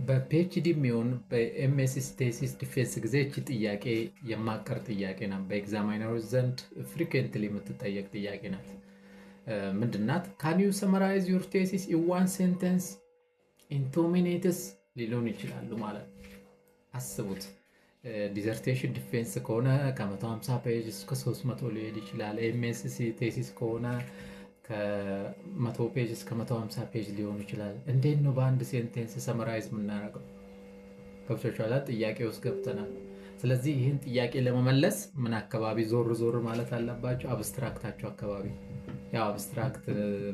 በ PhD የሚሆን በ MSc thesis defense ጊዜ እቺ ጥያቄ የማትቀር ጥያቄ ናት። በ examiner ኦች ዘንድ frequently የምትጠየቅ ጥያቄ ናት። ምንድናት? "Can you summarize your thesis in one sentence in 2 minutes?" ሊሉን ይችላሉ ማለት ነው። አስቡት። Dissertation defense ከሆነ ከ150 page እስከ 300 ሊሄድ ይችላል። MSc thesis ከሆነ ከ100 page እስከ 150 page ሊሆን ይችላል። እንዴት ነው በአንድ sentence summarize የምናደርገው? ገብቷችኋል? ጥያቄ ውስጥ ገብተናል። ስለዚህ ይህን ጥያቄ ለመመለስ ምን አካባቢ ዞር ዞር ማለት አለባችሁ? Abstract ኣችሁ አካባቢ። ያው abstract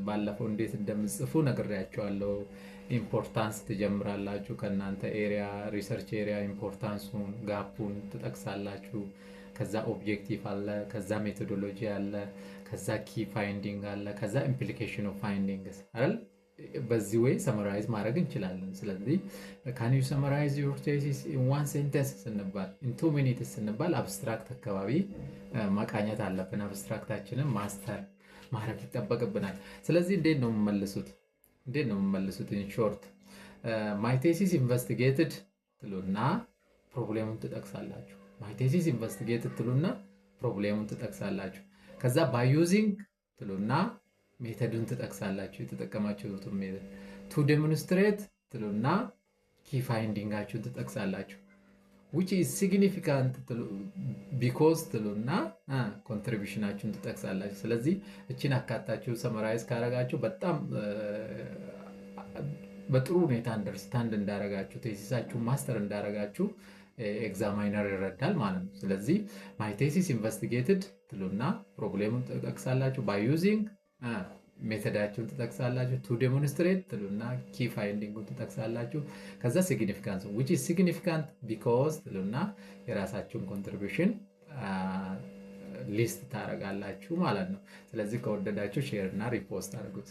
ባለፈው እንዴት እንደምጽፉ ነግሬያችኋለሁ። Importance ትጀምራላችሁ። ከእናንተ area፣ research area importance ኡን፣ gap ኡን ትጠቅሳላችሁ። ከዛ objective አለ፣ ከዛ methodology አለ፣ ከዛ key finding አለ፣ ከዛ implication of findings አይደል? በዚህ way summarize ማድረግ እንችላለን። ስለዚህ "Can you summarize your thesis in one sentence" ስንባል፣ in 2 minutes ስንባል abstract አካባቢ መቃኘት አለብን። Abstract ኣችንን master ማድረግ ይጠበቅብናል። ስለዚህ እንዴት ነው የምመልሱት? እንዴት ነው የምመልሱት? In short, "My thesis investigated" ትሉና problem ኡን ትጠቅሳላችሁ። "My thesis investigated" ትሉና problem ኡን ትጠቅሳላችሁ። ከዛ "by using" ትሉና method ኡን ትጠቅሳላችሁ፣ የተጠቀማችሁትን method። "To demonstrate" ትሉና key finding ኣችሁን ትጠቅሳላችሁ። "Which is significant because" ትሉና contribution ኣችሁን ትጠቅሳላችሁ። ስለዚህ እችን አካታችሁ summarize ካረጋችሁ በጣም በጥሩ ሁኔታ understand እንዳረጋችሁ፣ thesis ኣችሁን master እንዳረጋችሁ examiner ይረዳል ማለት ነው። ስለዚህ "My thesis investigated" ትሉና problem ኡን ትጠቅሳላችሁ። "By using" method ኣችሁን ትጠቅሳላችሁ። "To demonstrate" ትሉና key finding ኡን ትጠቅሳላችሁ። ከዛ significance፣ "which is significant because" ትሉና የራሳችሁን contribution list ታደርጋላችሁ ማለት ነው። ስለዚህ ከወደዳችሁ share እና repost አድርጉት።